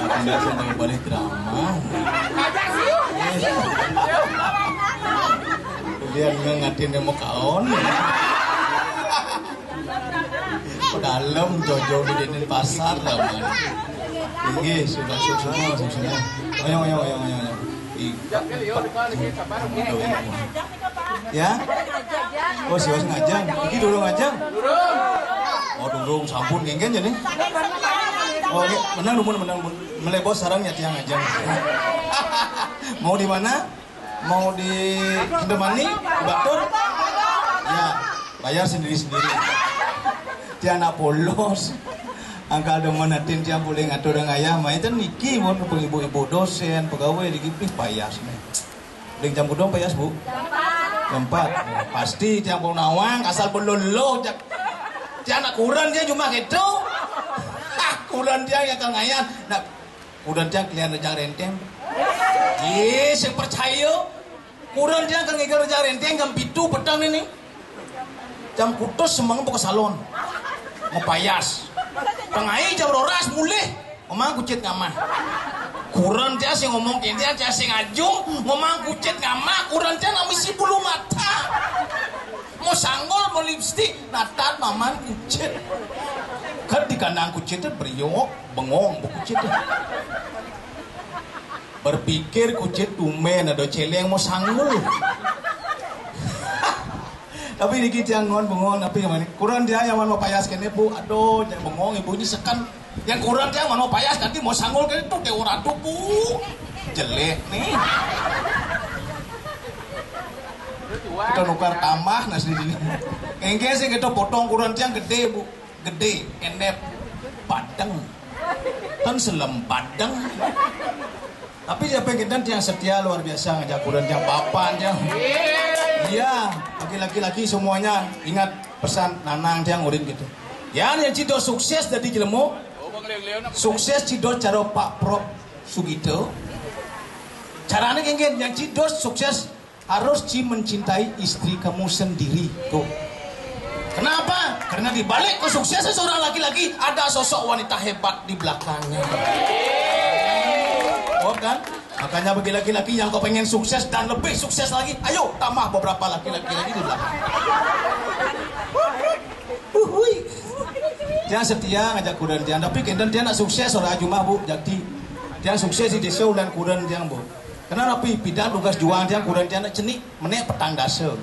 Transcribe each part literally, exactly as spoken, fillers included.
Aku ndak senang balik drama. Dia ngengatin dia mau kaon. Dalam jojo di Denpasar lah, man. Inggih, sudah semua, semua. Ayo, ayo, ayo, ayo, ayo. Ih, ya? Oh, siwas ngajeng. Iki durung ngajeng. Oh, durung, sampun, nggih, nggih, nih. Oh, nggih, menang, dumun, menang, dumun. Melebos sareng ya tiang ngajeng. Mau di mana? Mau di Kintamani, di Batur? Ya, bayar sendiri-sendiri. Tiang nak polos. Angkal demen atin tiang boleh ngatur dengan ayah, main ten niki pun ibu-ibu dosen, pegawai di gipih payas nih. Ding jam kudung payas, Bu? Jam empat. Pasti tiang pun nawang, asal belum lo, jak. Tiang nak kurang dia cuma gitu. Hah, kurang dia yang kang ayah. Nak kurang dia kalian rejang renteng. Ih, sing percaya. Kurang dia kang ngigal rejang renteng jam pitu petang ini. Jam kutus semeng buka salon. Mau payas. Tengai jam roras mulih. Ngomong kucit ngamah. Kurang dia sing ngomong kene, dia sing ajung, ngomong kucit ngamah, kurang dia nang misi bulu mata. Mau sanggul, mau lipstik, natat maman kucit. Kan di kandang kucit itu beriok, bengong, bu kucit itu. Berpikir kucit tumben ada celeng mau sanggul. Tapi niki tiang ngon bengong, tapi yang mana? Kurang dia yang mana payas kene, Bu. Aduh, jangan bengong, ibu ini seken. Yang kurang dia mana payas nanti mau sanggul kene tuh dia orang tuh, Bu. Jelek nih. Kita nukar tambah nasi ini. Engke sih kita potong kurang tiang gede, Bu. Gede, endep, padeng. Kan selem padeng. Tapi siapa yang kita yang setia luar biasa ngajak kurang tiang papan tiang. Iya, bagi laki-laki semuanya ingat pesan nanang tiang urin gitu. Ya, yang cido sukses dari jelemu. Sukses cido cara Pak Prof Sugito. Caranya kayak gini, yang cido sukses harus ci mencintai istri kamu sendiri. Tuh. Kenapa? Karena di balik kesuksesan seorang laki-laki ada sosok wanita hebat di belakangnya. Oh kan? Makanya bagi laki-laki yang kepengen sukses dan lebih sukses lagi, ayo tambah beberapa laki-laki lagi di belakang. Uhui. Dia setia ngajak kudan dia, tapi kenten dia nak sukses orang jumah, Bu. Jadi dia sukses di desa ulan kudan dia, Bu. Kenapa pi pidan tugas juang dia kudan dia nak cenik menek petang dasa.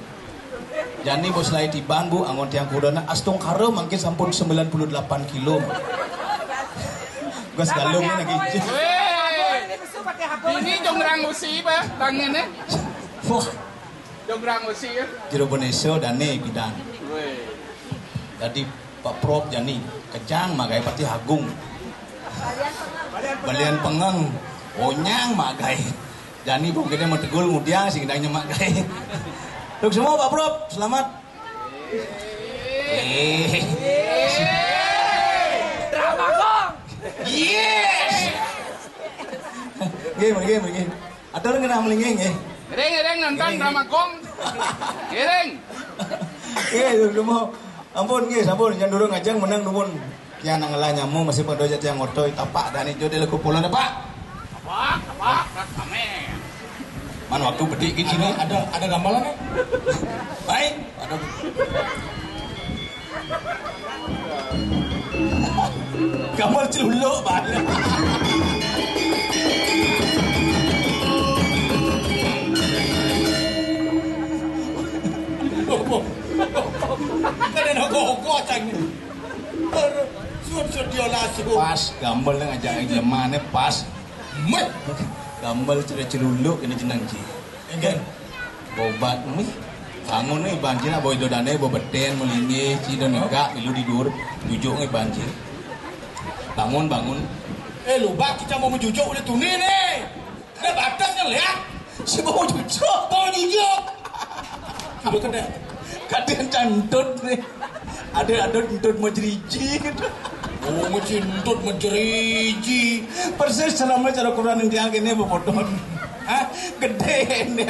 Jani bos lai tiban, Bu, anggon tiang kudan nak astungkara mungkin sampun sembilan puluh delapan kilo. Gas galung lagi. Ini jonggrang usi, Pak, tangannya. Wah. Jonggrang usi ya. Jero Bonesa dane pidan. Weh. Dadi Pak Prop jani kejang magai Patih Agung. Balian pengeng onyang magai. Jani bong kene mategul ngudiang sing dang nyemak gai. Tuk semua Pak Prop, selamat. Eh. Drama gong. Yes. Nggih, nggih, nggih. Atur ngenah melinging nggih. Ngiring, ngiring nonton drama Gong. Ngiring. Nggih, dumo. Ampun nggih, sampun, jan durung ajeng menang dumun. Tiang nang ngelah nyamu masih pada aja tiang ngotoy tapak dan ijo di lekupulan, Pak. Tapak, tapak, tapak, kami. Man waktu bedik ke sini ada ada gambaran ya? Baik, ada gambar celuluk banget. Kada nak koko cang. Sun sun dia lasu. Pas gambar nang ajak lemahnya pas. Meh. Gambar cerita celuluk ini jenang ji. Enggak. Bobat nih. Bangun nih banjir lah boy dodane bobeten melingih ci dan negak ilu tidur. Jujuk nih banjir. Bangun bangun. Eh lubak kita mau menjujuk udah tuni nih. Udah batas kan lihat. Si mau jujuk. Mau jujuk. Apa kena? Kadang cantut nih. Ada ada entut mau jeriji gitu. Oh, mau cintut mau jeriji. Persis selama cara kurang yang dia gini bobodon. Hah? Gede ini.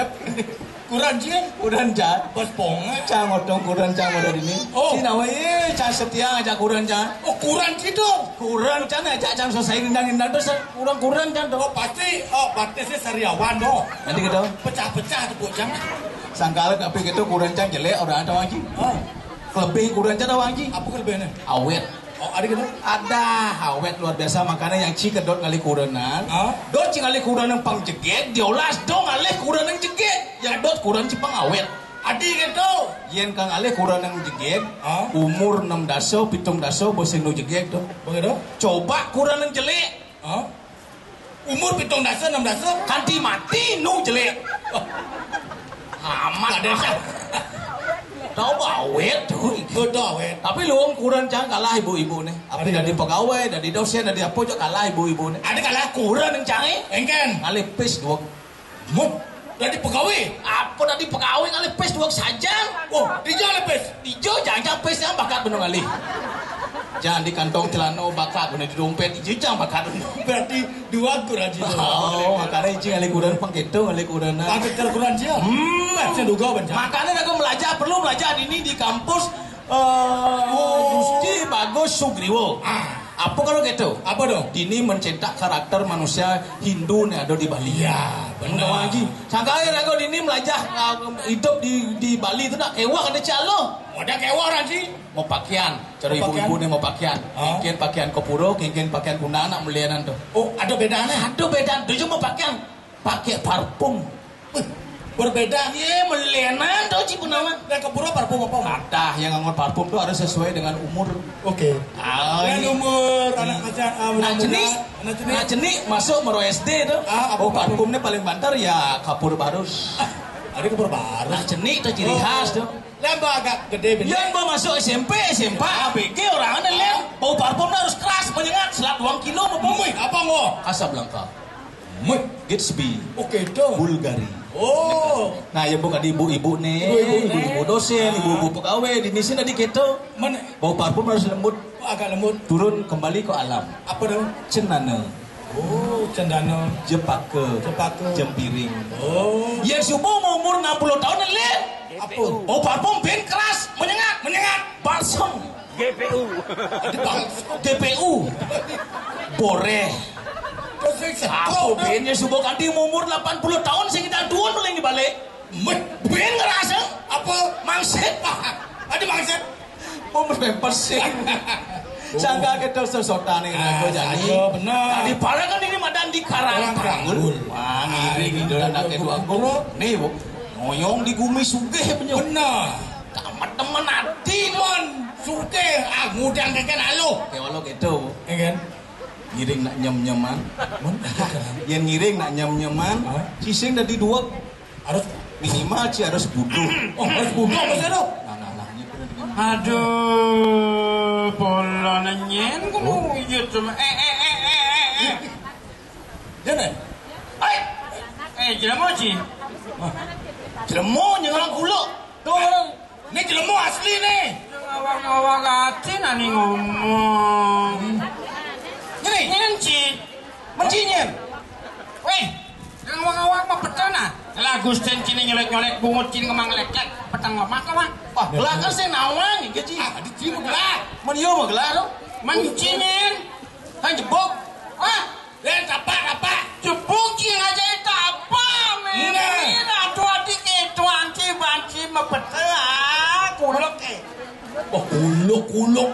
Kuran cien? Kuran jan. Bos ponga. Cang otong kuran cang udah ini. Oh. Cina wae cang setia aja kuran cang. Oh, kuran gitu. Kuran cang aja cang selesai nendang nendang terus kurang kuran cang tuh. Oh, pasti. Oh, pasti saya sariawan dong. Nanti gitu. Pecah-pecah tuh bocah. Sangkal tapi gitu kuran cang jelek orang ada lagi. Oh. Kelebih kuran cang ada lagi. Apa kelebihnya? Awet. Oh, ada gitu? Ada awet luar biasa makanya yang ci kedot ngalih kurenan. Hah? Dot ci ngalih kurenan pang jegeg diolas dong ngalih kurenan jegeg. Ya dot kurenan ci pang awet. Adi gitu. Yen kang alih kurenan jegeg, Hah? Umur enam daso, pitung daso, bosing nu jegeg tuh. Begitu? Coba kurenan jelek. Hah? Umur pitung daso, enam daso. Kanti mati nu jelek. Amat ada. Tahu awet tuh. Betul awet. Tapi luang kurenan cang kalah ibu-ibu nih. Apa dari pegawai, dari dosen, dari apa juga kalah ibu-ibu nih. Ada kalah kurenan cang eh. Engken. Ngalih pis dua. Mut, dari pegawai. Apa dari pegawai ngalih pis dua saja? Oh, dia ngalih pis. Ijo jangan pis yang bakat bener ngalih. Jangan di kantong celana bakat bener di dompet ijo jangan bakat bener. Berarti dua kurang satu. Oh, makanya ijo ngalih kurang pang gitu ngalih kurang. Pakai kurang sih. Hmm, saya duga bencana. Makanya aku belajar perlu belajar ini di kampus eh Gusti Bagus Sugriwo. Ah. Apa kalau gitu? Apa dong? Dini mencetak karakter manusia Hindu nih ada di Bali. Iya, benar. Lagi. Sangka aja aku dini melajah uh, hidup di di Bali itu nak kewah ada calo. Ada kewah orang sih. Mau pakaian, cara ibu-ibu nih mau pakaian. Mungkin pakaian kopuro, mungkin pakaian kundangan nak melianan tuh. Oh, ada bedanya. Ada beda, dia cuma pakaian, pakai parfum. Berbeda. Iya, melenan tau ci punawan. Nah, kepura parfum apa? Ada yang nganggur parfum tuh harus sesuai dengan umur. Oke. Ah, dengan umur anak macam ah, nah, cenik. Nah, cenik masuk mero S D tuh. Ah, apa oh, parfumnya paling banter ya kapur barus. Ah, ada kapur barus. Nah, cenik tuh ciri oh. Khas tuh. Lembah agak gede bener. Yang mau masuk S M P, S M A, A B G orang ada lem. Bau parfum harus keras, menyengat, selat uang kilo, mau apa? Apa mau? Kasab langka. Mut. Gatsby. Oke, itu. Bulgari. Oh. Nah, ya bukan ibu-ibu nih, ibu-ibu, ibu-ibu dosen, ibu-ibu pegawai di sini tadi gitu. Mana? Bau parfum harus lembut. Oh, agak lembut. Turun kembali ke alam. Apa dong? Cendana. Oh, cendana. Jepaka. Jepaka. Jempiring. Oh. Ya subuh mau umur enam puluh tahun lem. Apa? Bau parfum ben keras, menyengat, menyengat. Balsam. G P U. G P U. Boreh. Apa bennya subuh kanti umur delapan puluh tahun sing kita duun paling dibalik. Meh, ben ngerasa apa? Mangsit. Ada mangsit. Mau berpempes sih. Sangka kita sesotane raga jani. Ayo benar. Tadi para kan ini madan di karang panggul. Wah, ngiri gitu anak kedua guru. Nih, Bu. Ngoyong di gumi sugih bener. Benar. Tamat temen ati mon. Sugih, ah ngudang keken alo. Ya Allah gitu. Ya kan? Ngiring nak nyem-nyeman. Mon. Yang ngiring nak nyem-nyeman. Sising dadi dua. Harus minimal sih harus butuh. Oh, harus butuh apa sih tuh? Nah, nah, nah, ini bener ini. Aduh, bola nenyen kulo iya cuma eh eh eh eh eh eh. Jane. Hai. Eh, jelema ci. Jelema nyengang kulo. Tuh, ini jelema asli nih. Ngawang-ngawang ati nani ngomong. Ini. Nyen ci Mencingin. Wéh, ngawang-ngawang mah peteng nah. Lah Gusten cini nyolek-nyolek bungut cini ngemang leket, peteng lemak mah. Wah, gelakar sih nawang gitu, Ci. Ah, di sini gelar. Mun ieu mah gelar, oh. Mencingin. Kan jebuk. Wah, dan apa, apa? Jebuk cing aja itu apa, men? Nah. Ini ratu adik itu anti banci mepete, ah, kulek, eh. Oh, kuluk, kuluk.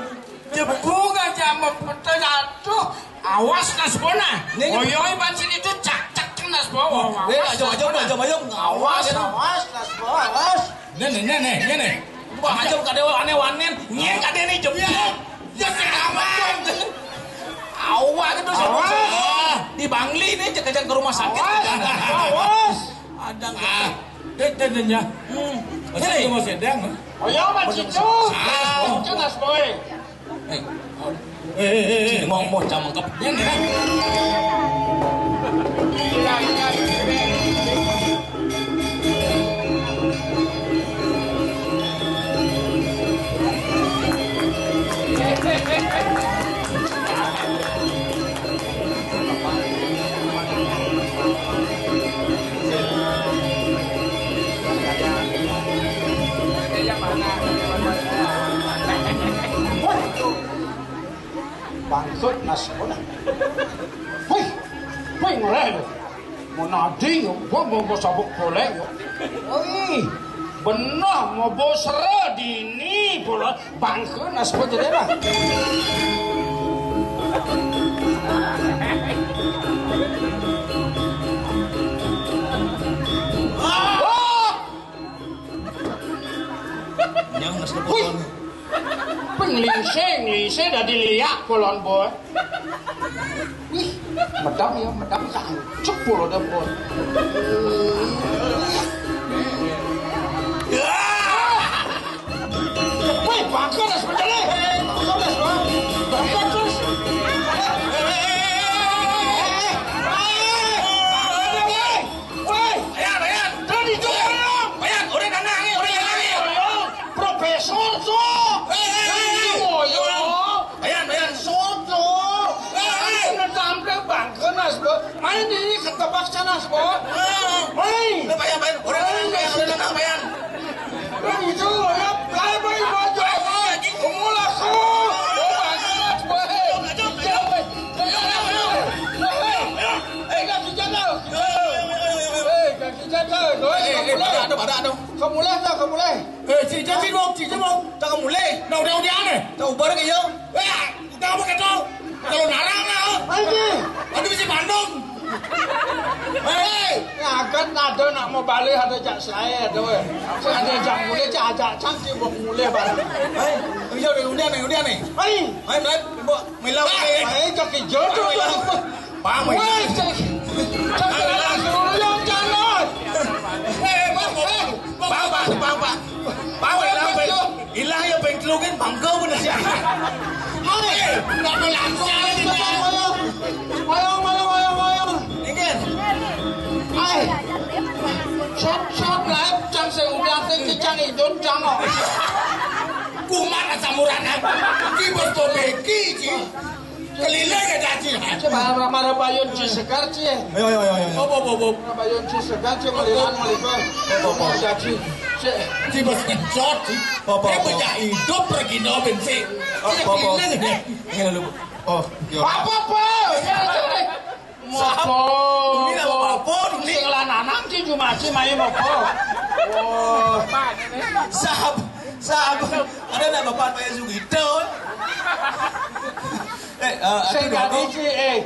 Jebuk aja mepete, aduh. Awas, Nasbona. Nih, nih. Oyoi, banci itu cak, cak, Nasbo. Wah, wah, wah, awas, aja, aja, Nasbona. Aja, aja, awas, awas, Nasbo, awas. Nih, nih, nih, nih, nih, nih. Wah, aja kadé wanen-wanen. Nyén kadé nih jebuk. Ya, ya, sih, aman. Awas, itu sama. Awas. Di Bangli nih, cek aja ke rumah sakit. Awas, awas. Ada nggak? Ah, deh, deh, deh, ya. Hmm. Masa nih. Itu masih ada, Mas? Oh, ya, Mas, itu. Ah. Itu, Nasbo. Eh, eh, eh, eh, mau, mau jam lengkap. Ini kan? Bangsut, Nasbona. Wih, wih, ngoleh lu. Mau nadi yo, gua mau, mau sabuk boleh yo. Wih, bener mau bosere dini bola bangke, Nasbo jadi lah. Wah! Nyang nges. Wih. Penglingsing, nglingsing dadi liak kolon, Boy. Wih, medam ya, medam, sancep pulo dah, Boy. Wih, bangker, sebentar, eh. Bangker, Boy. Bangker, terus. Woi, Bayan, Bayan. Terus dijawab, Bayan. Bayan, udah tenang nih, udah tenang nih. Profesor, so. Eh, eh, eh. Bayan, Bayan. So, so. Eh, eh. Udah tampil bangke, Nasbo. Main di ketebak sana, Nasbo. Eh. Main. Udah, Bayan, Bayan. Udah tenang, Bayan, udah tenang, Bayan. Wah, itu ya, bye-bye, maju. Kamu lah, kamu. Eh, kaki jadal. Eh, kaki jadal. Doa, eh, kamu lah. Ada, ada, ada. Kamu lah, kamu lah. Eh, si Jaci dong, si Jaci dong. Tak kamu lah. Nah, udah, udah aneh. Tak ubar ke yo. Eh, Udah apa kata? Kalau narang lah. Ayo. Aduh, si Bandung. Hei, ngaget ada nak mau balik, ada jak saya, ada, weh. Ada jak mulai, jak, jak, cang, si mau mulai barang. Hei, iya, udah, udah nih, udah nih. Hei. Hei, mulai, Mbok, Mila, mulai. Hei, kaki jodoh. Hei, Mila. Paham, Mila. Weh, cek. Cek, cek, cek, cek, cek. Hei, Mbok, Mbok. Paham, paham, paham, paham. Paham, Mila, Mbok. Ilang ya pengkelungin bangga bener sih. Hai, nggak berlangsung. Mayo, mayo, mayo, mayo. Inggih. Hai. Sop, sop, laep, cang sing udah sing kicang idun, cang kok. Kumat asam urat, eh. Ki bos to beki, ki. Keliling ya, Caci. Coba marah-marah bayun ci segar, ci, eh. Ayo, ayo, ayo, ayo. Bob, bob, bob, bob. Bayun ci segar, ci, melihat, melihat. Bob, bob, bob. Caci. Cek. Ci bos kecot, ci. Apa, apa? Dia punya hidup pergi nobin, ci. Apa, apa? Ini, ini. Ini lu. Oh, iya. Apa, apa? Ya, cek. Sahab. Mopo. Ini nama apa, ini? Sing lananang, ci, cuma ci, mai mopo. Oh. Sahab, sahab. Ada nama Bapak Pak Sugito? Eh, eh, sing aduh, dadi, aduh. Ci, eh.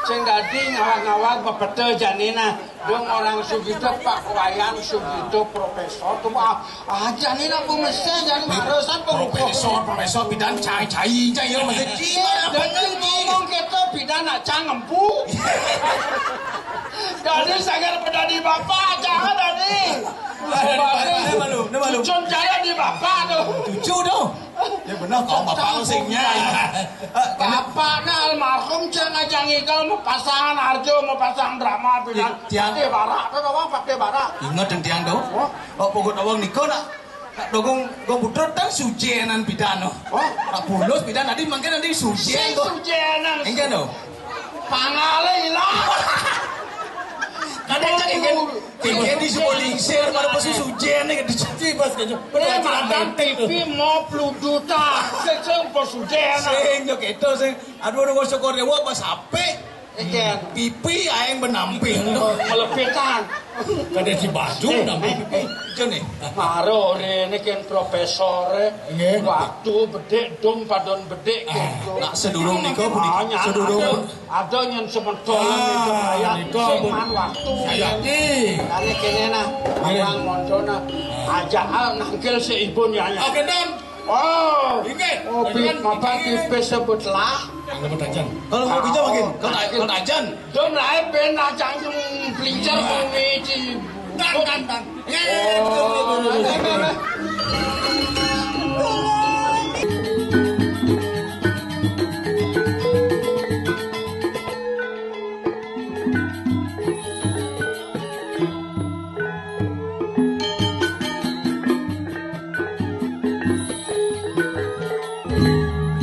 Sing dadi ngawag-ngawag mepete janina. Dong orang Sugito, Pak Wayan Sugito, profesor tuh, ah, ah, janina pemesé, janina marosan pemukul. Profesor, profesor, bidan cai-cai, cai, ya, masih cina, bener, ngomong kita bidan nak cang empu. Dadi sagar pedadi bapak, jangan dadi. Nah, malu, nah, malu. Cucun jaya di bapak tuh. Cucu tuh. Ya benar, kau bapak singnya. Bapakna almarhum cang ngajang igal mau pasang arjo, mau pasang drama bilang. Tiang. Pakai barak tuh, apa pakai barak? Ingat yang tiang tuh. Oh, pokok awang niko nak. Nak dogong, gong putrut kan sujenan pidan, oh. Oh. Nak bulus pidan tadi mangke nanti sujen. Sing sujenan. Enggak, no. Pangale ilang. Iki iki di sekolah lingsir, pada pesu sujen iki. Iki pas kejepit. Tapi mau pludutan. Sing pesu sujen. Sing yo keto sing. Aduh, nunggu syukur dewa pas apik. Ikan. Pipi aeng benamping. Melebitan. Kada di baju namping pipi. Jane. Maro rene ken profesor. Nggih. Waktu bedik dong padon bedik gitu. Nak sedurung nika punika sedurung. Ada yang semeton itu kayak seman waktu. Saya ki. Kali kene nah, orang mondona. Aja nangkil seibun ya. Oke, Don. Oh, inggih. Oh, pi mapan tipis sebut lah. Kalau mau tajan. Kalau mau kita makin, kalau kalau tajan. Don lae ben aja yang pelincar bumi di. Dan dan dan.